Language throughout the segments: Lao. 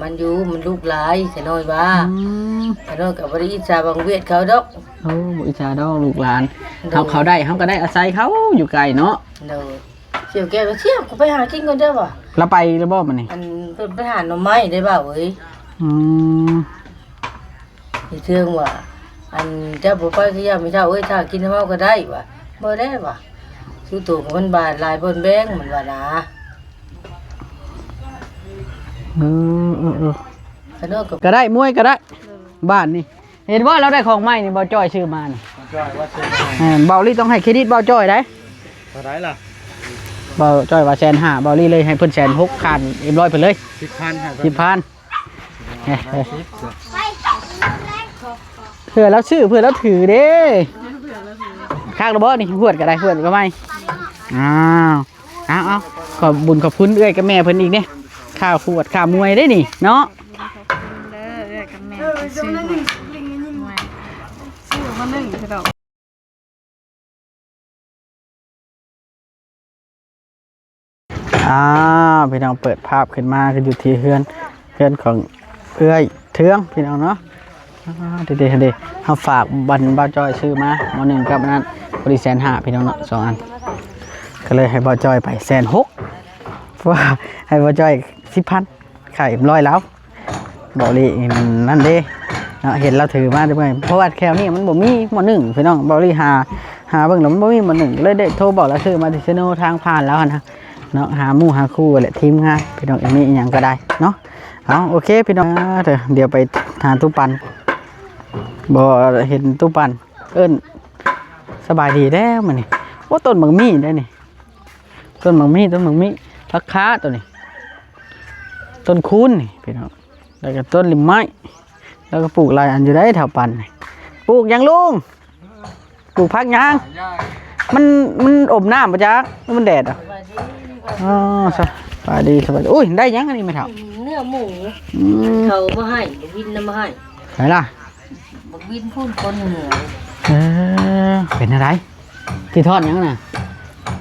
ມັນຢູ່ ມັນລູກຫຼາຍ ຂະນ້ອຍວ່າ. ອືມ ຂະນ້ອຍກໍບໍ່ໄດ້ອິດສາບັງຫວຽດເຂົາດອກ. ໂອ້ ບໍ່ອິດສາດອກລູກຫຼານ. ໂດຍ ເຮົາ ເຂົາໄດ້ ເຮົາກໍໄດ້ອາໄສເຂົາຢູ່ໃກ້ເນາະ. ໂດຍ ສຽວແກ້ວກໍ ສຽວ ກູໄປຫາກິນກ່ອນເດີ້ວ່າ. ລາວໄປແລ້ວບໍ່ມື້ນີ້? ອັນ ເພິ່ນໄປຫາໜໍ່ໄມ້ໄດ້ບ່າວເອີຍ. ອືມ ອີເທິງວ່າ ອັນ ເຈົ້າບໍ່ໄປກໍຢ່າແມ່ເຖົ້າເອີຍ ຖ້າກິນນຳເຮົາກໍໄດ້ວ່າ. ບໍ່ໄດ້ວ່າ ສູ່ໂຕກໍມັນບາດຫຼາຍບ່ອນແບ່ງ ມັນວ່ານະ. ເອີ ເອີ ເອີ ຂະນ້ອຍກໍ ກໍໄດ້ ມວຍກໍໄດ້. ເອີ ບ້ານນີ້ ເຫັນບໍ່ ລາວໄດ້ຂອງໃໝ່ນີ້ ບ່າວຈ້ອຍຊື້ມານີ້. ບ່າວຈ້ອຍວ່າຊື້ມາໃຫ້. ແມ່ນ ບ່າວລີຕ້ອງໃຫ້ເຄຣດິດບ່າວຈ້ອຍໄດ໋. ເທົ່າໃດລະ? ບ່າວຈ້ອຍວ່າແສນຫ້າ ບ່າວລີເລີຍໃຫ້ເພິ່ນແສນຫົກ ຄານເອັມຮ້ອຍເພິ່ນເລີຍ. ສິບພັນ ໃຫ້ເພິ່ນ ສິບພັນ. ເອີ ເອີ ເພື່ອລາວຊື້ ເພື່ອລາວຖືເດ້. ຄັກແລ້ວບໍ່ນີ້? ຫວດກໍໄດ້ ຫວດກໍໃໝ່. ອ້າວ ເອົາໆ ຂອບບຸນຂອບຄຸນເອື້ອຍກັບແມ່ເພິ່ນອີກເດ້ ຄ່າຫວດຄ່າມວຍເດ້ນີ້ເນາະ. ເດີ ເອື້ອຍກັບແມ່ ເອີ ເຈົ້າມາໜຶ່ງ ຊື້ມາໜຶ່ງເທື່ອດອກ. ອ່າ ພີ່ນ້ອງ ເປີດພາບຂຶ້ນມາ ກໍຢູ່ທີ່ເຮືອນ ເຮືອນຂອງເອື້ອຍເທືອງ ພີ່ນ້ອງເນາະ. ອ່າ ເດ້ໆ ເຮົາຝາກບັນບ່າວຈ້ອຍຊື້ມາໝໍ້ໜຶ່ງກັບອັນນັ້ນ ພໍດີແສນຫ້າ ພີ່ນ້ອງເນາະ ສອງອັນ ກໍເລີຍໃຫ້ບ່າວຈ້ອຍໄປແສນຫົກ ເພາະວ່າໃຫ້ບ່າວຈ້ອຍສິບພັນ ຂາຍເອັມຮ້ອຍລາວ. ບ່າວລີນັ້ນເດ້ເນາະ ເຫັນລາວຖືມາແຕ່ເມື່ອຍ ເພາະວ່າແຖວນີ້ມັນບໍ່ມີໝໍ້ໜຶ່ງ ພີ່ນ້ອງ. ບ່າວລີຫາ ຫາເບິ່ງແລ້ວມັນບໍ່ມີໝໍ້ໜຶ່ງ ເລີຍໄດ້ໂທບອກລາວຊື້ມາທີ່ເຊໂນ ທາງຜ່ານລາວຫັ້ນນະເນາະ. ຫາໝູ່ຫາຄູ່ແຫຼະ ທີມງານ ພີ່ນ້ອງ ເອັມມີອີ່ຫຍັງກໍໄດ້ເນາະ. ເອົາ ໂອເຄ ພີ່ນ້ອງ ດຽວໄປຫາຕູ້ປັນ ບໍ່ເຫັນຕູ້ປັນ ເອີ້ນສະບາຍດີແລ້ວມື້ນີ້. ໂອ້ ຕົ້ນບັກມີ້ໄດ໋ນີ້ ຕົ້ນບັກມີ້ ຕົ້ນບັກມີ້ ຜັກຄາໂຕນີ້ ຕົ້ນຄູນນີ້ ພີ່ນ້ອງ ແລ້ວກໍຕົ້ນລິມໄມ້ ແລ້ວກໍປູກຫຼາຍອັນຢູ່ໄດ໋ ແຖວປັນນີ້. ປູກຫຍັງລຸງ? ປູກຜັກຫຍັງ? ມັນ ມັນອົມນ້ຳບໍ່ຈັກ ຫຼືມັນແດດອະ? ສະບາຍດີ ອໍ ສະບາຍດີ ສະບາຍດີ. ໂອ້ຍ ໄດ້ຫຍັງອັນນີ້ແມ່ເຖົ້າ? ເນື້ອໝູ. ອືມ ເຂົາມາໃຫ້ ບັກວິນນຳມາໃຫ້. ໃສລະ? ບັກວິນພຸ້ນ ຄົນເໜືອ. ເອີ ເປັນແນວໃດ? ຊິທອດຫຍັງນະ?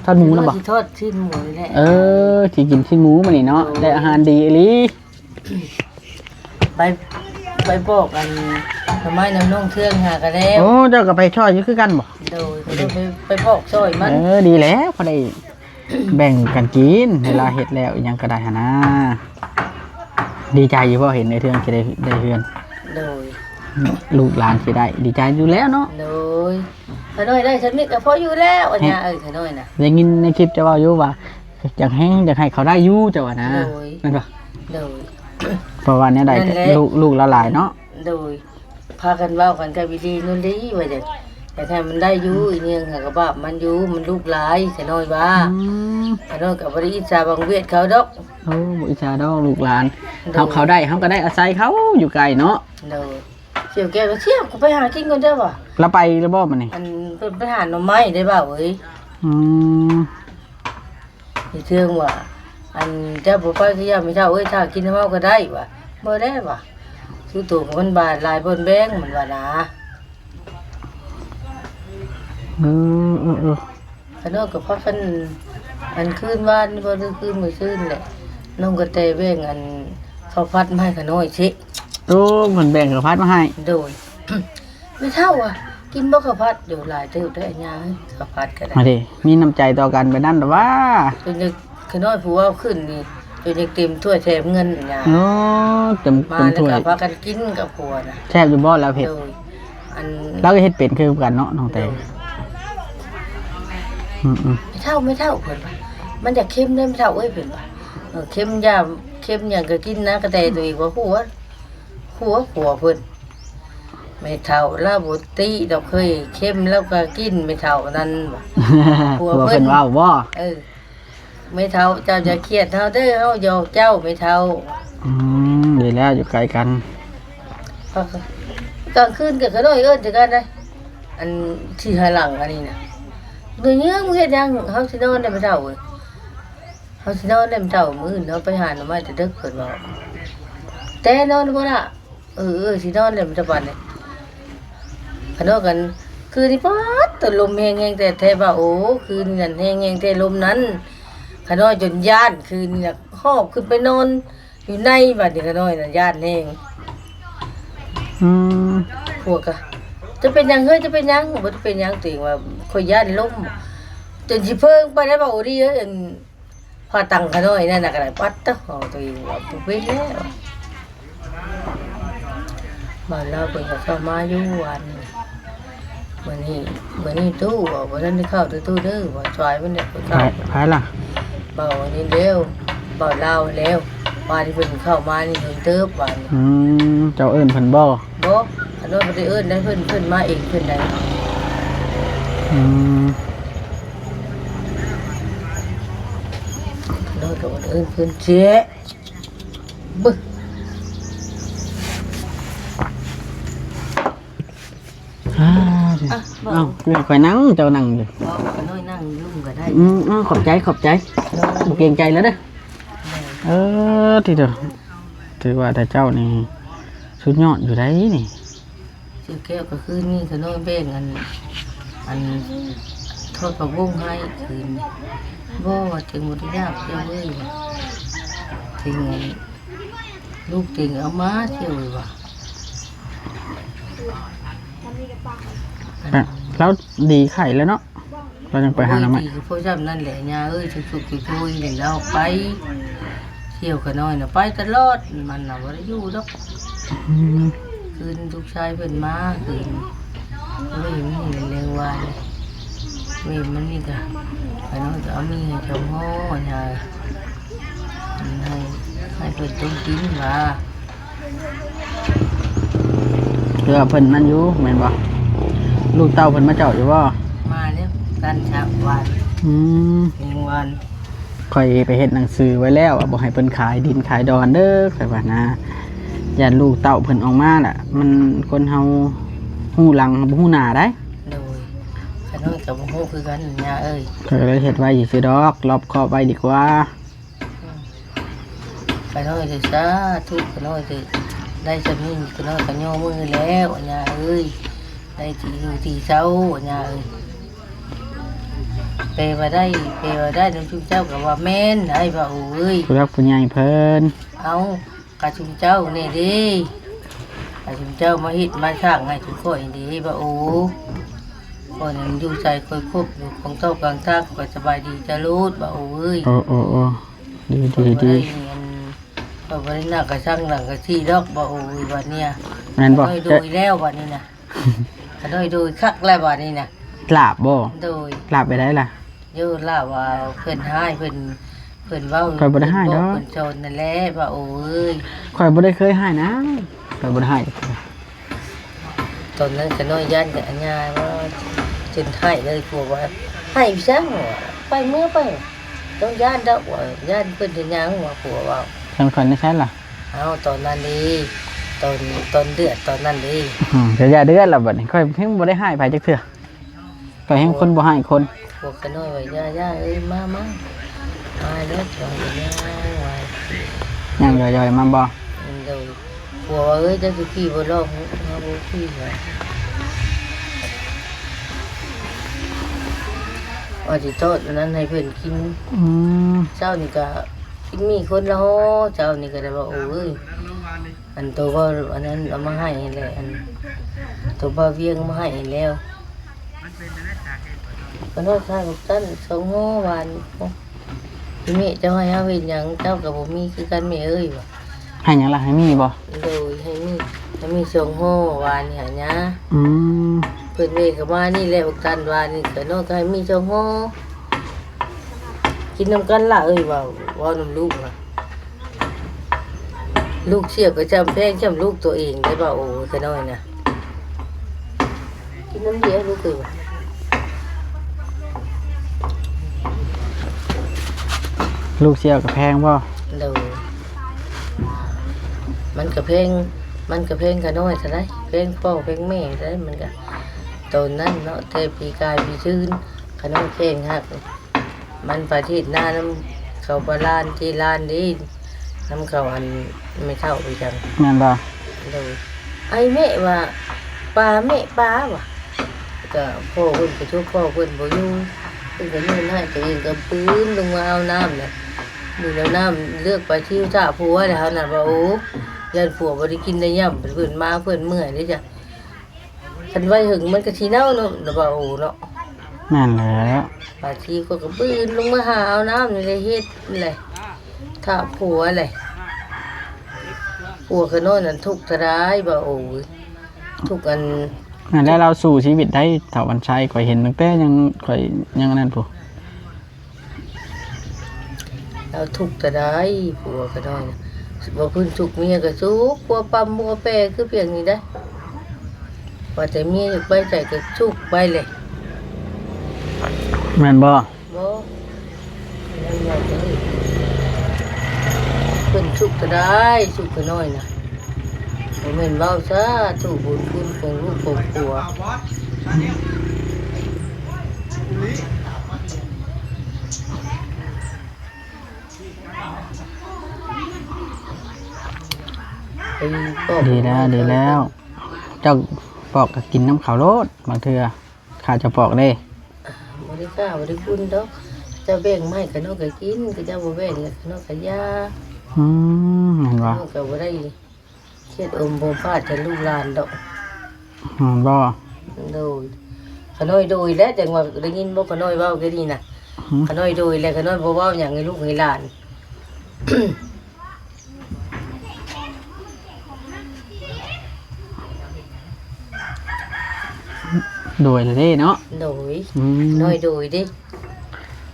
ທອດໝູນະບໍ່? ຊິທອດຊີ້ນໝູນີ້ແຫຼະ. ເອີ ຊິກິນຊີ້ນໝູມື້ນີ້ເນາະ. ໂດຍ ໄດ້ອາຫານດີອີ່ຫຼີ. ໄປ ໄປປອກອັນໜໍ່ໄມ້ນຳນ້ອງເທືອງຫາກະແລ້ວ. ໂອ້ ເຈົ້າກໍໄປຊ່ອຍຢູ່ຄືກັນບໍ່? ໂດຍ ກໍໄດ້ໄປ ໄປປອກຊ່ອຍມັນ. ເອີ ດີແລ້ວ ພໍໄດ້ແບ່ງກັນກິນ ເວລາເຮັດແລ້ວອີ່ຫຍັງກໍໄດ້ຫັ້ນນາ. ດີໃຈຢູ່ບໍ່ ເຫັນໄອ້ເທືອງຊິໄດ້ ໄດ້ເຮືອນ? ໂດຍ ລູກຫຼານຊິໄດ້ ດີໃຈຢູ່ແລ້ວເນາະ. ໂດຍ ຂະນ້ອຍໄດ້ສ່ຳນີ້ກໍພໍຢູ່ແລ້ວ ອັນຍາເອີຍ ຂະນ້ອຍນະ. ໄດ້ຍິນໃນຄລິບເຈົ້າເວົ້າຢູ່ວ່າ ຢາກແຮງ ຢາກໃຫ້ເຂົາໄດ້ຢູ່ ເຈົ້າວ່ານະ. ໂດຍ ແມ່ນບໍ່? ໂດຍ ເພາະວ່າແນວໃດກໍ ນັ້ນແຫຼະ ລູກ ລູກລາວຫຼາຍເນາະ. ໂດຍ ພາກັນເວົ້າກັນກັບອີ່ຫຼີນັ້ນດີວ່າ ຢາກ ຢາກໃຫ້ມັນໄດ້ຢູ່ ອີ່ເນືອງຫາກະບາບມັນຢູ່ ມັນລູກຫຼາຍ ຂະນ້ອຍວ່າ. ອືມ ຂະນ້ອຍກໍບໍ່ໄດ້ອິດສາບັງຫວຽດເຂົາດອກ. ໂອ້ ບໍ່ອິດສາດອກລູກຫຼານ. ໂດຍ ເຮົາ ເຂົາໄດ້ ເຮົາກໍໄດ້ອາໄສເຂົາຢູ່ໄກເນາະ. ໂດຍ ສຽວແກ້ວກໍ ສຽວ ກູໄປຫາກິນກ່ອນເດີ້ວ່າ. ລາວໄປແລ້ວບໍ່ມື້ນີ້? ອັນ ເພິ່ນໄປຫາໜໍ່ໄມ້ໄດ້ບ່າວເອີຍ. ອືມ ອີເທິງວ່າ ອັນ ເຈົ້າບໍ່ໄປກໍຢ່າແມ່ເຖົ້າເອີຍ ຖ້າກິນນຳເຮົາກໍໄດ້ວ່າ. ບໍ່ໄດ້ວ່າ ຄືໂຕກໍມັນບາດຫຼາຍບ່ອນແບ່ງ ມັນວ່ານະ. ເອີ ເອີ ເອີ ຂະນ້ອຍກໍພາກັນ ອັນ ຄືນວານນີ້ບໍ່ ຫຼື ຄືນມື້ຊືນແຫຼະ ນ້ອງກະແຕແບ່ງ ອັນ ເຂົ້າຜັດມາໃຫ້ຂະນ້ອຍຊິ. ໂອ້ ເພິ່ນແບ່ງເຂົ້າຜັດມາໃຫ້. ໂດຍ ແມ່ເຖົ້າວ່າ ກິນບໍ່ເຂົ້າຜັດ? ໂດຍ ຫຼາຍເຕີບໄດ໋ ອາຍາເອີຍ ເຂົ້າຜັດກໍໄດ້. ມາເດ້ ມີນ້ຳໃຈຕໍ່ກັນແບບນັ້ນດອກຫວາ. ເປັນຈັ່ງ ຂະນ້ອຍຜູ້ເວົ້າຂຶ້ນນີ້ ຈົນຢາກເຕັມຖ້ວຍແຖມເງິນນະ. ໂອ້ ເຕັມ ເຕັມຖ້ວຍ ມາແລ້ວກໍພາກັນກິນກັບຜົວນະ. ແຊບຢູ່ບໍ່ລາວເຮັດ? ໂດຍ ອັນ ລາວກໍເຮັດເປັນຄືກັນເນາະ ນ້ອງແຕ. ໂດຍ ອືມໆ ແມ່ເຖົ້າ ແມ່ເຖົ້າ ເພິ່ນວ່າ ມັນຈະເຄັມເດ້ແມ່ເຖົ້າເອີຍ ເພິ່ນວ່າ. ເອີ ເຄັມຢາ ເຄັມຫຍັງກໍກິນນະ ກະແຕໂຕເອງວ່າ ຫົວ ຫົວ ຫົວເພິ່ນ. ແມ່ເຖົ້າລາວບໍ່ຕິດອກ ເຄີຍເຄັມລາວກໍກິນ ແມ່ເຖົ້ານັ້ນວ່າ. ຜົວເພິ່ນ ຜົວເພິ່ນເວົ້າບໍ່? ເອີ ແມ່ເຖົ້າ ເຈົ້າຢ່າຄຽດເຮົາເດີ ເຮົາຫຍອກເຈົ້າ ແມ່ເຖົ້າ. ອືມ ດີແລ້ວ ຢູ່ໃກ້ກັນ. ກາງຄືນກໍຂະນ້ອຍເອີ້ນໃສ່ກັນໄດ໋ ອັນ ທີ່ຫາຫຼັງອັນນີ້ນະ. ເງືອ ເງືອ ມຶງເຮັດຫຍັງ? ເຮົາຊິນອນແລ້ວ ແມ່ເຖົ້າເອີຍ ເຮົາຊິນອນແລ້ວ ແມ່ເຖົ້າ. ມື້ອື່ນເຮົາໄປຫາໜໍ່ໄມ້ແຕ່ດຶກ ເພິ່ນເວົ້າ. ແຕ່ນອນບໍ່ລະ? ເອີ ເອີ ຊິນອນແລ້ວ ມັນຈະບາດນີ້. ຂະນ້ອຍກັນ ຄືນນີ້ປາດໂຕ ລົມແຮງແຮງແທ້ແທ້ວ່າ. ໂອ້ ຄືນນີ້ນັ້ນແຮງແຮງແທ້ ລົມນັ້ນ ຂະນ້ອຍຈົນຢ້ານ. ຄືນນີ້ນະ ຫອບຂຶ້ນໄປນອນ ຢູ່ໃນ ບາດນີ້ຂະນ້ອຍນະຢ້ານແຮງ. ອືມ ພວກກະ "ຈະເປັນຫຍັງເຮີ້ຍ ຈະເປັນຫຍັງ?" "ບໍ່ໄດ້ເປັນຫຍັງ ຕົວເອງວ່າ ຂ້ອຍຢ້ານລົ້ມ." ຈົນຊິເພີງໄປແລ້ວ ວ່າ ໂອດີເອີຍ ອັນ ພາຕັງຂະນ້ອຍນັ້ນນະກະໄດ້ ປັດໂທ້ ຕົວເອງວ່າ ບໍ່ເປັນແລ້ວ. ບ້ານລາວເພິ່ນກໍເຂົ້າມາຢູ່ ວານນີ້ ມື້ນີ້ ມື້ນີ້ຕູ້ເວົ້າ ບໍ່ທັນໄດ້ເຂົ້າເດີ້ຕູ້ເດີ້ ວ່າສາຍມັນໄດ້ໄປເຂົ້າ. ໃຜລະ? ເວົ້າອັນນີ້ແລ້ວ ເວົ້າລາວແລ້ວ ວານນີ້ເພິ່ນເຂົ້າມານີ້ເຖິງເຕີບ ວານນີ້. ອືມ ເຈົ້າເອີ້ນເພິ່ນບໍ່? ບໍ່ ອັນນັ້ນບໍ່ໄດ້ເອີ້ນໄດ໋ ເພິ່ນ ເພິ່ນມາເອງເພິ່ນໄດ໋. ອືມ ໂດຍ ກໍບໍ່ໄດ້ເອີ້ນເພິ່ນເຈ. ບຶ ອ້າວ ເອົາ ແມ່ຂ້ອຍນັ່ງ ເຈົ້ານັ່ງຢູ່. ບໍ່ ຂ້ອຍນ້ອຍນັ່ງຢູ່ລຸ່ມກໍໄດ້. ອືມ ເອົາ ຂອບໃຈ ຂອບໃຈ. ໂດຍ ບໍ່ເກງໃຈແລ້ວເດີ້. ໂດຍ ເອີ ຕິໂຕ ຖືວ່າແຕ່ເຈົ້ານີ້ສຸດຍອດຢູ່ໃດ໋ນີ້. ຊື່ແກ້ວກໍຄືນນີ້ ຂະນ້ອຍແບ່ງອັນ ອັນ ທອດຜັກບົ້ງໃຫ້ຄືນນີ້. ບໍ່ ວ່າເຕັງບໍ່ໄດ້ຢາກ ແກ້ວເອີຍ ວ່າ ເຕັງ ອັນ ລູກເຕັງເອົາມາ ແກ້ວເອີຍ ວ່າ. ລາວດີໄຂ້ແລ້ວເນາະ. ລາວຍັງໄປຫາໜໍ່ໄມ້. ໂອ້ຍ ດີກໍພໍຊ່ຳນັ້ນແຫຼະ ຍ່າເອີຍ ສຸກໆ ໂທຍໆ ນີ້ແຫຼະ ອອກໄປທ່ຽວຂະນ້ອຍນະ ໄປຕະຫຼອດ ມັນນະບໍ່ໄດ້ຢູ່ດອກ. ອືມ ຄືນລູກຊາຍເພິ່ນມາຄືນ ໂອ້ຍ ມັນນີ້ແລງວ່ານີ້ ໂອ້ຍ ມັນນີ້ກະ ຂະນ້ອຍກໍເອົາມີໃຫ້ເຈົ້າຫໍ່ ຍ່າ ໃຫ້ ໃຫ້ເພິ່ນຕົ້ມກິນວ່າ. ຄືວ່າເພິ່ນນັ້ນຢູ່ແມ່ນບໍ່? ລູກເຕົ້າເພິ່ນມາເຈົ້າຢູ່ບໍ່? ມາແລ້ວ ກັນຊະວານ. ອືມ ແຮງວານ. ຂ້ອຍໄປເຮັດໜັງສືໄວ້ແລ້ວວ່າບໍ່ໃຫ້ເພິ່ນຂາຍດິນຂາຍດອນເດີ້ ຂ້ອຍວ່ານະ. ຢ້ານລູກເຕົ້າເພິ່ນອອກມາລະ ມັນຄົນເຮົາຮູ້ຫຼັງບໍ່ຮູ້ໜ້າໃດ໋. ໂດຍ ຂ້ານ້ອຍກໍບໍ່ຮູ້ຄືກັນ ຍ່າເອີຍ. ຂ້ອຍກໍເລີຍເຮັດໄວ້ຊື່ໆດອກ ລອບຄອບໄວ້ດີກວ່າ. ອືມ ຂ້ານ້ອຍເດີ ສາທຸ ຂ້ານ້ອຍເດີ ໄດ້ສ່ຳນີ້ ຂ້ານ້ອຍກໍຍໍມືແລ້ວ ຍ່າເອີຍ. ໄດ້ທີ່ຢູ່ທີ່ເຊົາ ຍ່າເອີຍ. ແປວ່າໄດ້ ແປວ່າໄດ້ນຳຊຸມເຈົ້າກໍວ່າແມ່ນໄດ໋ ວ່າໂອເອີຍ. ຜູ້ຫຼັກຜູ້ໃຫຍ່ເພິ່ນ ເອົາ ກະຊຸມເຈົ້າແນ່ເດ້ ກະຊຸມເຈົ້າມາເຮັດມາສ້າງໃຫ້ຊຸມຂ້ອຍເດ້ ວ່າໂອ. ຂ້ອຍນັ້ນຢູ່ໃສຂ້ອຍຄົບຢູ່ກອງເຕົ້າກອງທາງ ຂ້ອຍສະບາຍດີຕະຫຼອດ ວ່າໂອເອີຍ. ໂອ້ ໂອ້ ໂອ້ ດີ ດີ ດີ. ຂ້ອຍບໍ່ໄດ້ໜ້າກະຊັງຫຼັງກະຊີ້ດອກ ວ່າໂອເອີຍ ບັດນີ້. ແມ່ນບໍ່? ໂດຍ ໂດຍແລ້ວບັດນີ້ນະ. ກະໂດຍ ໂດຍຄັກແລ້ວບັດນີ້ນະ. ລາບບໍ່? ໂດຍ. ລາບໄປໃດລະ? ໂຍ ລາບວ່າເພິ່ນຮ້າຍ ເພິ່ນ ເພິ່ນເວົ້າ ຂ້ອຍບໍ່ໄດ້ຮ້າຍດອກ ເພິ່ນບອກເພິ່ນສອນນັ້ນແຫຼະ ວ່າໂອເອີຍ. ຂ້ອຍບໍ່ໄດ້ເຄີຍຮ້າຍນະ ຂ້ອຍບໍ່ໄດ້ຮ້າຍ. ຕອນນັ້ນຂະນ້ອຍຢ້ານກັບອາຍາວ່າຈົນໄຫ້ເລີຍ ຜົວວ່າ ໄຫ້ໄປຊັ້ນ ວ່າ ໄປເມືອໄປ ຕ້ອງຢ້ານດອກ ວ່າຢ້ານເພິ່ນຈະຫຍັງ ວ່າຜົວເວົ້າ. ຄັນຂ້ອຍໃນໃສລະ? ເອົາ ຕອນນັ້ນເດ້ ຕອນ ຕອນເດືອດຕອນນັ້ນເດ້. ອືມ ກະຢ່າເດືອດລະບັດນີ້ ຂ້ອຍແຮງບໍ່ໄດ້ຮ້າຍໃຜຈັກເທື່ອ. ຂ້ອຍແຮງຄົນບໍ່ຮ້າຍຄົນ. ພວກຂະນ້ອຍວ່າ ຢ່າ ຢ່າເອີຍ ມາ ມາ ມາເດີ ວ່າຢ່າ ວ່າ ຍ່າງຍ່ອຍໆມາບໍ່? ໂດຍ. ຜົວວ່າ ເອີຍ ເຈົ້າຊິຂີ່ບໍ່ລອກ ເຮົາບໍ່ຂີ່ວ່າ ວ່າຊິທອດອັນນັ້ນໃຫ້ເພິ່ນກິນ. ອືມ ເຊົ້ານີ້ກະກິນໝີ່ຄົນລະຫໍ່ ເຈົ້ານີ້ກະໄດ້ວ່າ ໂອ້ຍ ອັນໂຕເວົ້າອັນນັ້ນເອົາມາໃຫ້ແຫຼະ ອັນໂຕເວົ້າວຽງເອົາມາໃຫ້ແລ້ວ. ຂະນ້ອຍຂາຍບັກຕັນສອງຫໍ່ຫວານ. ອີ່ແມ່ເຈົ້າໃຫ້ເຮົາເຮັດຫຍັງ ເຈົ້າກໍບໍ່ມີຄືກັນແມ່ເອີຍ ວ່າ. ໃຫ້ຫຍັງລະ? ໃຫ້ໝີ່ບໍ່? ໂດຍ ໃຫ້ໝີ່ ໃຫ້ໝີ່ສອງຫໍ່ຫວານນີ້ຫາຍາ. ອືມ ເພິ່ນເວກະມານີ້ແຫຼະ ບັກຕັນຫວານນີ້ ຂະນ້ອຍກໍໃຫ້ໝີ່ສອງຫໍ່. ກິນນຳກັນລະເອີຍ ເວົ້າ ເວົ້ານຳລູກນະ. ລູກເສຍກໍຈຳແພງຈຳລູກຕົວເອງໄດ້ບໍ່ ໂອ ຂະນ້ອຍນະ. ກິນນ້ຳເດຍລູກເອີຍ. ລູກເສຍກໍແພງບໍ່? ໂດຍ ມັນກໍແພງ ມັນກໍແພງຂະນ້ອຍຊະໄດ໋ ແພງພໍ່ແພງແມ່ໄດ໋ ມັນກໍ ຕອນນັ້ນເນາະ ແຕ່ປີກາຍປີຊືນ ຂະນ້ອຍແຂງຫັກ. ມັນໄປເທດນານຳເຂົາປາລານທີ່ລານເດ້ ນຳເຂົາອັນແມ່ເຖົ້າໄປຈັ່ງ ແມ່ນບໍ່? ໂດຍ. ໄອ້ແມ່ວ່າ ປາແມ່ປາວ່າ ກະພໍ່ເພິ່ນໄປຊຸບ ພໍ່ເພິ່ນບໍ່ຢູ່ ເພິ່ນກະໂຍນໃຫ້ ຕົວເອງກະປືນລົງມາເອົານ້ຳນະ. ນີ້ແລ້ວນ້ຳເລືອກປາຊິວຖ້າຜົວແລ້ວຫັ້ນນະ ວ່າ ໂອ້ ຢ້ານຜົວບໍ່ໄດ້ກິນໄດ້ຫຍ້ຳ ເພິ່ນມາເພິ່ນເມື່ອຍເດ້ຈ້ະ ຄັນໄວ້ຫຶງມັນກໍຊິເນົ່າເນາະ ວ່າ ໂອ້ ເນາະ. ແມ່ນແລ້ວ ປາຊິວກໍ ກໍບືນລົງມາຫາເອົານ້ຳນີ້ແຫຼະ ເຮັດນີ້ແຫຼະ ຖ້າຜົວແຫຼະ ຜົວຂະນ້ອຍນັ້ນທຸກເທົ່າໃດ ວ່າ ໂອ້ຍ ທຸກອັນ ນັ້ນແຫຼະ ລາວສູ້ຊີວິດໄດ້ ທ້າວວັນໄຊ ຂ້ອຍເຫັນຕັ້ງແຕ່ຍັງ ຂ້ອຍຍັງອັນນັ້ນພຸ້ນ ລາວທຸກເທົ່າໃດ ຜົວຂະນ້ອຍນະ ບໍ່ພື້ນທຸກ ເມຍກໍທຸກ ຜົວປ້ຳຜົວແປຄືພຽງນີ້ໄດ໋ ວ່າແຕ່ເມຍຢາກໄປໃສກໍທຸກໄປເລີຍ ແມ່ນບໍ່? ບໍ່ ເພິ່ນທຸກກໍໄດ້ ທຸກກໍນ້ອຍນະ ບໍ່ແມ່ນເວົ້າຊາ ທຸກບຸນຄຸນຂອງລູກຂອງຜົວ ດີແລ້ວ ດີແລ້ວ ເຈົ້າປອກກໍກິນນຳເຂົາໂລດ ບາງເທື່ອ ຂ້າເຈົ້າປອກເດ້ ບໍ່ໄດ້ຂ້າບໍ່ໄດ້ຄຸນດອກ ເຈົ້າແບ່ງມາໃຫ້ຂະນ້ອຍກໍກິນ ຂະເຈົ້າບໍ່ແບ່ງຂະນ້ອຍກໍຢ່າ ອືມ ແມ່ນບໍ່ ຂະນ້ອຍກໍບໍ່ໄດ້ຄຽດອົມພົມພາດແທນລູກຫຼານດອກ ແມ່ນບໍ່ ໂດຍ ຂະນ້ອຍໂດຍແຫຼະ ຈັ່ງວ່າໄດ້ຍິນບໍ່ຂະນ້ອຍເວົ້າແຕ່ນີ້ນະ ຂະນ້ອຍໂດຍແລ້ວ ຂະນ້ອຍບໍ່ເວົ້າຫຍັງໃຫ້ລູກໃຫ້ຫຼານ. ໂດຍລະເດ້ເນາະ ໂດຍ ອືມ ນ້ອຍໂດຍເດ້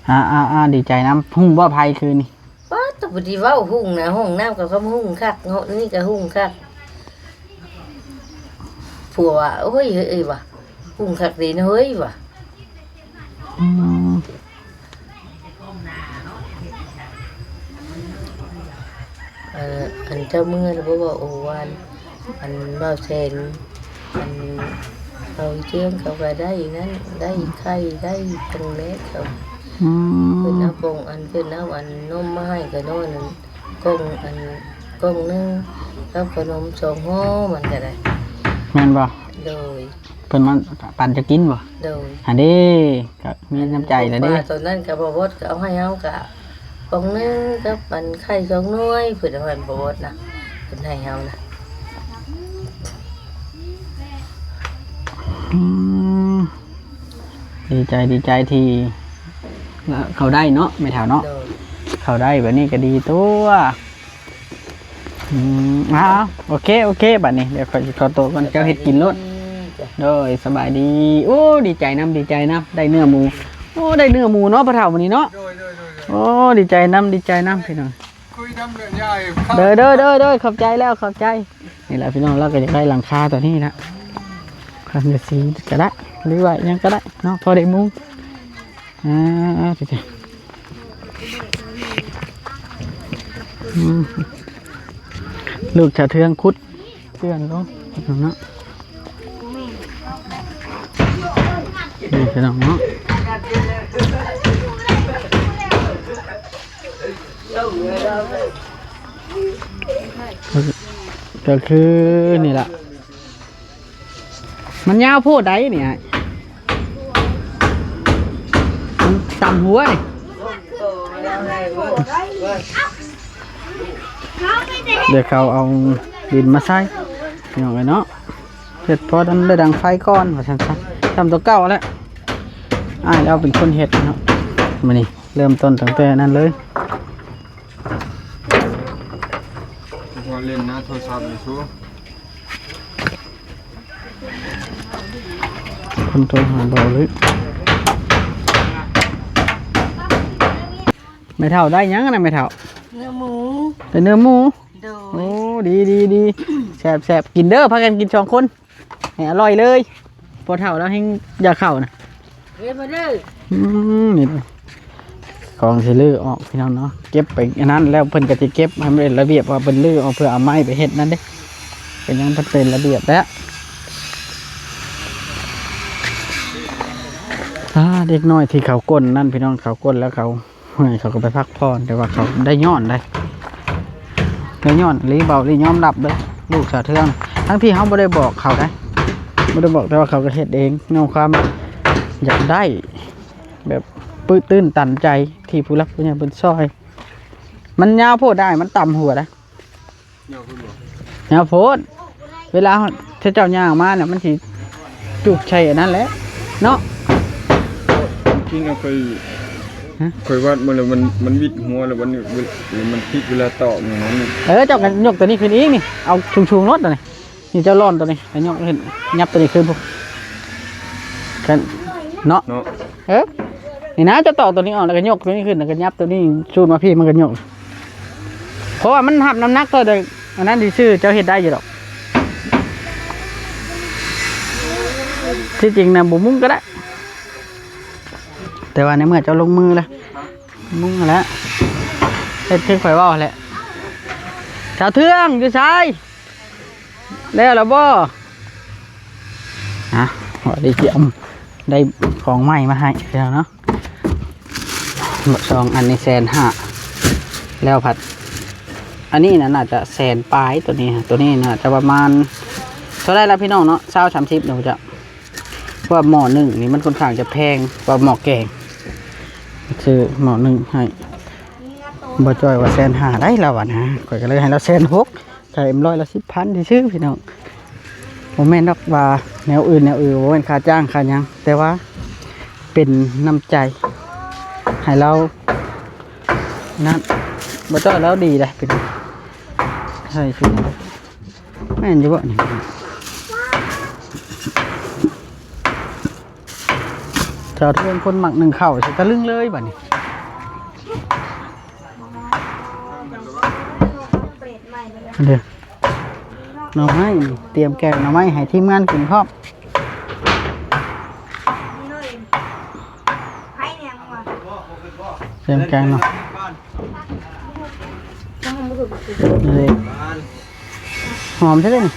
ອ່າໆໆ ດີໃຈນຳ ຫຸ່ງບໍ່ໄຟຄືນນີ້ ປາດ ຕະບໍ່ດີເວົ້າຫຸ່ງນະ ຫ້ອງນ້ຳກໍຄຳຫຸ່ງຄັກເນາະ ນີ້ກໍຫຸ່ງຄັກ ຜົວວ່າ ໂອ້ຍ ເອີຍວ່າ ຫຸ່ງຄັກເດ້ເນາະເອີຍວ່າ ອືມ. ອັນ ອັນເຈົ້າເມືອແລ້ວບໍ່ວ່າ ໂອ ວ່າ ອັນ ບ່າວແສນ ອັນ ເຂົາເຈື່ອງເຂົາກໍໄດ້ນັ້ນ ໄດ້ໄຂ່ ໄດ້ປອງແລະເຂົາ ອືມ ເພິ່ນເອົາປອງ ອັນ ເພິ່ນເອົາ ອັນ ນົມມາໃຫ້ກະນ້ອຍນັ້ນ ກ່ອງ ອັນ ກ່ອງໜຶ່ງ ກັບຂະໜົມສອງຫໍ່ ມັນກໍໄດ້ ແມ່ນບໍ່? ໂດຍ ເພິ່ນມາປັນຈະກິນບໍ່? ໂດຍ ຫັ້ນເດ້ ກໍມີນ້ຳໃຈແລ້ວເດ້ ຕອນນັ້ນກໍບໍ່ວອດກໍເອົາໃຫ້ເຮົາກໍປ່ອງໜຶ່ງກັບອັນໄຂ່ສອງໜ່ວຍ ເພິ່ນເອົາໃຫ້ບໍ່ວອດນະ ເພິ່ນໃຫ້ເຮົານະ ອືມ ດີໃຈ ດີໃຈທີ່ເຂົາໄດ້ເນາະ ແມ່ເຖົ້າເນາະ ໂດຍ ເຂົາໄດ້ແບບນີ້ກໍດີຕົວະ. ອືມ ອ້າວ ໂອເຄ ໂອເຄ ບັດນີ້ ດຽວຂ້ອຍຊິຂໍໂຕກ່ອນ ເຈົ້າເຮັດກິນໂລດ ໂດຍ ສະບາຍດີ ໂອ້ ດີໃຈນຳ ດີໃຈນຳ ໄດ້ເນື້ອໝູ ໂອ້ ໄດ້ເນື້ອໝູເນາະ ພໍ່ເຖົ້າມື້ນີ້ເນາະ ໂດຍ ໂອ້ ດີໃຈນຳ ດີໃຈນຳ ພີ່ນ້ອງ ໂດຍ ໂດຍ ໂດຍ ໂດຍ ຂອບໃຈແລ້ວ ຂອບໃຈ ນີ້ແຫຼະ ພີ່ນ້ອງ ລາວກໍຢາກໄດ້ຫຼັງຄາຕົວນີ້ລະ ສັງກະສີກໍໄດ້ ຫຼືວ່າຫຍັງກໍໄດ້ເນາະ ພໍໄດ້ມຸງ ອ່າ ອືມ ລູກສາວເທືອງຂຸດເຈື່ອນລົງເນາະ ນີ້ພີ່ນ້ອງເນາະ ກໍຄືນີ້ລະ ມັນຍາວໂພດໃດນີ້ອ້າຍ ມັນຕຳຫົວນີ້ ດຽວເຂົາເອົາດິນມາໃສ່ ພີ່ນ້ອງເອີຍເນາະ ເຮັດພໍໄດ້ດັງໄຟກ່ອນວ່າຊັ້ນຊະ ຊ່ຳຕົວເກົ່າແຫຼະ ອ້າຍລາວເປັນຄົນເຮັດເນາະ ມື້ນີ້ເລີ່ມຕົ້ນຕັ້ງແຕ່ນັ້ນເລີຍ ບໍ່ເຫຼັ້ນນະໂທລະສັບນີ້ຊູ ຄົນໂທຫາເບົາເລີຍ ແມ່ເຖົ້າໄດ້ຫຍັງນະແມ່ເຖົ້າ? ເນື້ອໝູ ໄດ້ເນື້ອໝູ ໂດຍ ໂອ້ ດີ ດີ ດີ ແຊບໆ ກິນເດີ ພາກັນກິນສອງຄົນ ໃຫ້ອະລ່ອຍເລີຍ ພໍ່ເຖົ້າລາວແຮ່ງຢາກເຂົ້ານະ ເອີ ມາເດີ ອືມ ນີ້ ຂອງຊິຮື້ອອກພີ່ນ້ອງເນາະ ເກັບໄປອັນນັ້ນແລ້ວ ເພິ່ນກໍຊິເກັບໃຫ້ມັນເປັນລະບຽບ ວ່າເພິ່ນຮື້ອອກເພື່ອເອົາໄມ້ໄປເຮັດນັ້ນເດ້ ເປັນຫຍັງເພິ່ນເປັນລະບຽບແທ້ ອ່າ ເດັກນ້ອຍທີ່ເຂົາກົ້ນນັ້ນ ພີ່ນ້ອງ ເຂົາກົ້ນແລ້ວເຂົາ ເມື່ອຍເຂົາກໍໄປພັກຜ່ອນ ແຕ່ວ່າເຂົາໄດ້ຍ້ອນໄດ໋ ໄດ້ຍ້ອນອີ່ຫຼີ ເບົາອີ່ຫຼີ ຍອມຮັບເດີ້ ລູກສາວເທືອງ ທັງທີ່ເຮົາບໍ່ໄດ້ບອກເຂົາໄດ໋ ບໍ່ໄດ້ບອກ ແຕ່ວ່າເຂົາກໍເຮັດເອງ ຍ້ອນຄວາມຢາກໄດ້ ແບບ ປຶ້ມຕື່ນຕັນໃຈ ທີ່ຜູ້ຫຼັກຜູ້ໃຫຍ່ເພິ່ນຊ່ອຍ ມັນຍາວໂພດໄດ໋ ມັນຕ່ຳຫົວໄດ໋. ຍາວໂພດບໍ່? ຍາວໂພດ. ເວລາເຂົາເຈົ້າຍ່າງມານະ ມັນຊິຈຸກໃສ່ອັນນັ້ນແຫຼະເນາະ. ກິນເອົາໄປ ຮະ? ຂ້ອຍວັດມາແລ້ວ ມັນ ມັນວິດຫົວແລ້ວ ມັນ ມັນຜິດເວລາຕອກນະ. ເອີ ເຈົ້າກໍຍົກຕົວນີ້ຂຶ້ນອີກນີ້ ເອົາສູງໆໂລດຕົວນີ້. ນີ້ເຈົ້າລ້ອນຕົວນີ້ ໃຫ້ຍົກຂຶ້ນ ຫຍັບຕົວນີ້ຂຶ້ນພຸ້ນ ກັນເນາະ. ເນາະ ເອີ ນີ້ນະ ເຈົ້າຕອກຕົວນີ້ອອກ ແລ້ວກໍຍົກຕົວນີ້ຂຶ້ນ ແລ້ວກໍຫຍັບຕົວນີ້ຊູດມາພີ້ ມັນກໍຍົກ ເພາະວ່າມັນຮັບນ້ຳໜັກເທົ່າໃດ ອັນນັ້ນຊື່ໆ ເຈົ້າເຮັດໄດ້ຢູ່ດອກ. ທີ່ຈິງນະ ບໍ່ມຸງກໍໄດ້ ແຕ່ວ່າໃນເມື່ອເຈົ້າລົງມືແລ້ວ ມຸງຫັ້ນແຫຼະ ເຮັດຄືຂ້ອຍເວົ້າຫັ້ນແຫຼະ. ສາວເທືອງ ຢູ່ໃສ? ແລ້ວລະບໍ່? ຮະ ບໍ່ໄດ້ກຽມ ໄດ້ຂອງໃໝ່ມາໃຫ້ເຈົ້າເນາະ. ບັກຊອງອັນນີ້ແສນຫ້າ ແລ້ວພັດ ອັນນີ້ນະ ໜ້າຈະແສນປາຍ ຕົວນີ້ ຕົວນີ້ໜ້າຈະປະມານເທົ່າໃດລະພີ່ນ້ອງເນາະ ຊາວ ສາມສິບ ເນາະ ເພາະວ່າໝໍ້ໜຶ່ງນີ້ມັນຄ່ອນຂ້າງຈະແພງກວ່າໝໍ້ແກງ. ຊື້ໝໍ້ໜຶ່ງໃຫ້ ບໍ່ຈ່ອຍວ່າແສນຫ້າໄດ໋ລາວວ່ານະ ຂ້ອຍກໍເລີຍໃຫ້ລາວແສນຫົກ. ຂາຍເອັມຮ້ອຍລະສິບພັນຊື່ໆ ພີ່ນ້ອງ. ບໍ່ແມ່ນດອກວ່າແນວອື່ນແນວອື່ນ ບໍ່ແມ່ນຄ່າຈ້າງຄ່າຫຍັງ ແຕ່ວ່າເປັນນ້ຳໃຈໃຫ້ລາວນັ້ນ. ບໍ່ຕ້ອງ ລາວດີເດ້ ເປັນ ໃສ່ຊຸດ ແມ່ນຢູ່ບໍ່ນີ້? ເຈົ້າເທື່ອງຄົນມັກໜຶ້ງເຂົ້າຊິຕະລຶງເລີຍບາດນີ້. ເດ້ ໜໍ່ໄມ້ ຕຽມແກງໜໍ່ໄມ້ໃຫ້ທີມງານກິນພ້ອມ. ຕຽມແກງເນາະ ນີ້ ຫອມແທ້ເດນີ້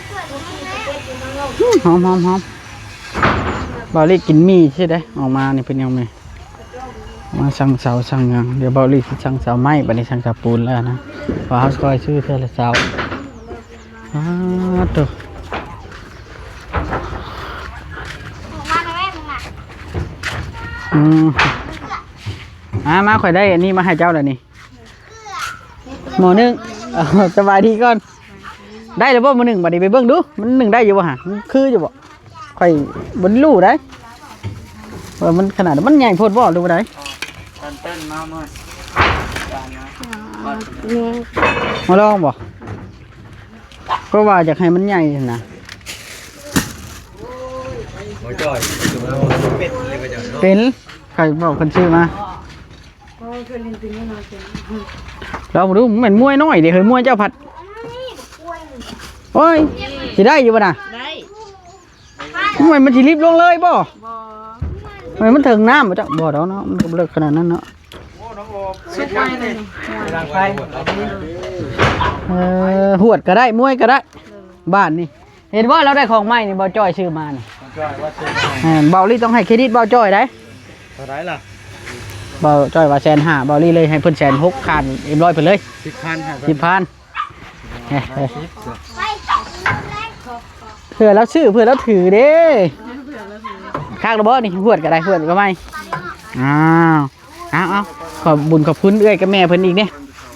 ຫອມ ຫອມ ຫອມ. ບ່າວລີກິນໝີ່ຊື່ເດ້ ອອກມານີ້ເພິ່ນຍັງມີ ມາສັ່ງເສົາສັ່ງຫຍັງ. ດຽວບ່າວລີຊິສັ່ງເສົາໄມ້ ບາດນີ້ສັ່ງເສົາປູນແລ້ວນະ ວ່າເຮົາຊິຄ່ອຍຊື້ເທື່ອລະເສົາ. ອ້າໂຕ ອືມ ມາ ມາ ຂ້ອຍໄດ້ອັນນີ້ມາໃຫ້ເຈົ້າແລ້ວນີ້ ໝໍ້ໜຶ້ງ. ເອົາ ສະບາຍດີກ່ອນ. ໄດ້ແລ້ວບໍ່ໝໍ້ໜຶ້ງ? ບາດນີ້ໄປເບິ່ງດູ ມັນໜຶ້ງໄດ້ຢູ່ບໍ່ຫະ? ມັນຄືຢູ່ບໍ່? ຂ້ອຍບໍ່ຮູ້ໄດ໋ ວ່າມັນຂະໜາດ ມັນໃຫຍ່ໂພດບໍ່ ຫຼືວ່າໃດ? ຕອນເຕັ້ນມາເມື່ອ ມາລອງບໍ່? ກໍວ່າຢາກໃຫ້ມັນໃຫຍ່ຫັ້ນນະ. ບໍ່ຈ່ອຍ ເປັນເລີຍວ່າຈັ່ງເນາະ. ເປັນ ໃຜບອກເພິ່ນຊື້ມາ? ອໍ ເພິ່ນເຫັນເປັນນ້ອຍໆ ລອງເບິ່ງດູ. ແມ່ນມວຍນ້ອຍເດ້ເຮີ້ຍ ມວຍເຈົ້າພັດ. ໂອ້ຍ ຊິໄດ້ຢູ່ບໍ່ນະ? ໄດ້. ໂອ້ຍ ມັນຊິລິບລົງເລີຍບໍ່? ບໍ່. ໂອ້ຍ ມັນເຖິງນ້ຳບໍ່ຈັກ? ບໍ່ດອກເນາະ ມັນກໍບໍ່ເລິກຂະໜາດນັ້ນເນາະ. ສຸກໄວເລີຍນີ້ ໄຟ. ເອີ ຫວດກໍໄດ້ ມວຍກໍໄດ້ ເອີ ບ້ານນີ້. ເຫັນບໍ່ ລາວໄດ້ຂອງໃໝ່ນີ້ ບ່າວຈ້ອຍຊື້ມານີ້. ບ່າວຈ້ອຍວ່າຊື້ ແມ່ນ ບ່າວລີຕ້ອງໃຫ້ເຄຣດິດບ່າວຈ້ອຍໄດ໋. ເທົ່າໃດລະ? ບ່າວຈ້ອຍວ່າແສນຫ້າ ບ່າວລີເລີຍໃຫ້ເພິ່ນແສນຫົກ ຄານເອັມຮ້ອຍເພິ່ນເລີຍ ສິບພັນ ສິບພັນ. ເພື່ອລາວຊື້ ເພື່ອລາວຖືເດ້. ຄັກແລ້ວບໍ່ນີ້? ຫວດກໍໄດ້ ຫວດກໍໃໝ່. ອ້າວ ເອົາໆ ຂອບບຸນຂອບຄຸນເອື້ອຍກັບແມ່ເພິ່ນອີກເດ້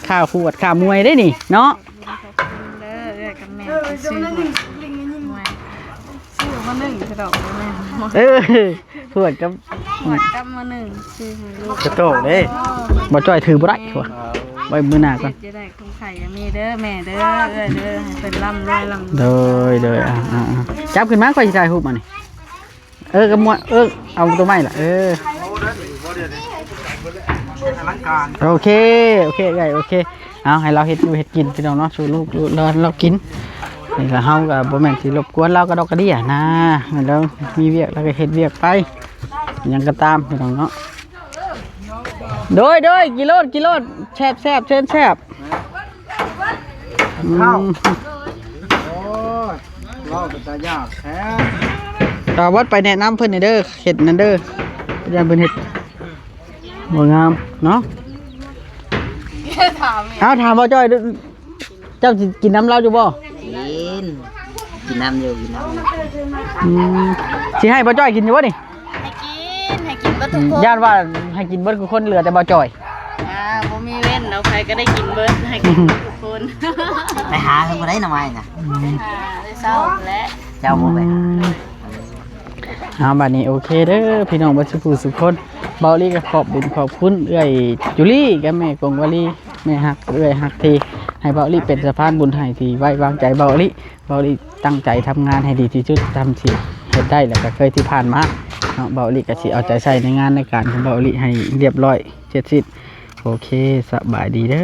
ຄ່າຫວດຄ່າມວຍເດ້ນີ້ເນາະ. ເດີ ເອື້ອຍກັບແມ່ໄປຊື້ຫວດມວຍ ຊື້ມາໜຶ້ງສະດອກ ແມ່ນ. ເອີ ຫວດກັບ ຫວດກັບມາໜຶ້ງ ຊື້ໃຫ້ລູກ ກະໂຕເດ້. ບໍ່ຈ່ອຍຖືບໍ່ໄດ້ ເອີ ໄວ້ມື້ໜ້າກ່ອນ. ເຮັດຈະໄດ້ ຂອງໃຜກໍມີເດີແມ່ເດີ ເອື້ອຍເດີ ໃຫ້ເພິ່ນລ່ຳລວຍ ລ່ຳລວຍ. ໂດຍ ໂດຍ ອ່າໆ ຈັບຂຶ້ນມາ ຂ້ອຍຊິຖ່າຍຮູບມານີ້. ເອີ ກະມວນ ເອີ ເອົາຕົວໃໝ່ລະ ເອີ ໂອເຄ ໂອເຄ ເອື້ອຍ ໂອເຄ. ເອົາ ໃຫ້ລາວເຮັດຢູ່ເຮັດກິນ ພີ່ນ້ອງເນາະ ສູ່ລູກຫຼານລາວກິນ. ນີ້ລະ ເຮົາກະບໍ່ແມ່ນຊິລົບກວນລາວກະດອກກະເດຍນະ ລາວມີວຽກລາວກະເຮັດວຽກໄປ ຫຍັງກະຕາມ ພີ່ນ້ອງເນາະ. ໂດຍ ໂດຍ ກິນໂລດ ກິນໂລດ ແຊບໆ ເຊີນແຊບ. ອືມ ເຂົ້າ ໂອ້ຍ ເວົ້າເປັນຕາຢາກແທ້. ຕາວັດໄປແນະນຳເພິ່ນແດ່ເດີ ເຮັດນັ້ນເດີ ຢ້ານເພິ່ນເຮັດບໍ່ງາມເນາະ. ຖາມອີກ ເອົາ ຖາມບ່າວຈ້ອຍ ເຈົ້າຊິກິນນຳລາວຢູ່ບໍ່? ກິນ ກິນນຳຢູ່ ກິນນຳຢູ່. ອືມ ຊິໃຫ້ບ່າວຈ້ອຍກິນຢູ່ບໍ່ນີ້? ໃຫ້ກິນ ໃຫ້ກິນເບິດທຸກຄົນ. ຢ້ານວ່າໃຫ້ກິນເບິດທຸກຄົນ ເຫຼືອແຕ່ບ່າວຈ້ອຍ. ອ່າ ບໍ່ມີເວັ້ນເນາະ ໃຜກໍໄດ້ກິນເບິດ ໃຫ້ກິນເບິດທຸກຄົນ ໄປຫາເພິ່ນບໍ່ໄດ້ໜໍ່ໄມ້ນະ ຫາແຕ່ເຊົ້າແຫຼະ ເຈົ້າບໍ່ໄປຫາ ເອົາ ບາດນີ້ໂອເຄເດີພີ່ນ້ອງເບິດສູ່ຜູ້ສູ່ຄົນ ເບົາລີກໍຂອບບຸນຂອບຄຸນເອື້ອຍຈູລີກັບແມ່ກົງວາລີ ແມ່ຮັກເອື້ອຍຮັກທີ່ໃຫ້ເບົາລີເປັນສະພານບຸນໃຫ້ ທີ່ໄວ້ວາງໃຈເບົາລີ ເບົາລີຕັ້ງໃຈທຳງານໃຫ້ດີທີ່ສຸດຕາມທີ່ເຮັດໄດ້ ແລ້ວກໍເຄີຍທີ່ຜ່ານມາເນາະ ເບົາລີກໍຊິເອົາໃຈໃສ່ໃນງານໃນການຂອງເບົາລີໃຫ້ລຽບຮ້ອຍເສັດສິ້ນ ໂອເຄ ສະບາຍດີເດີ.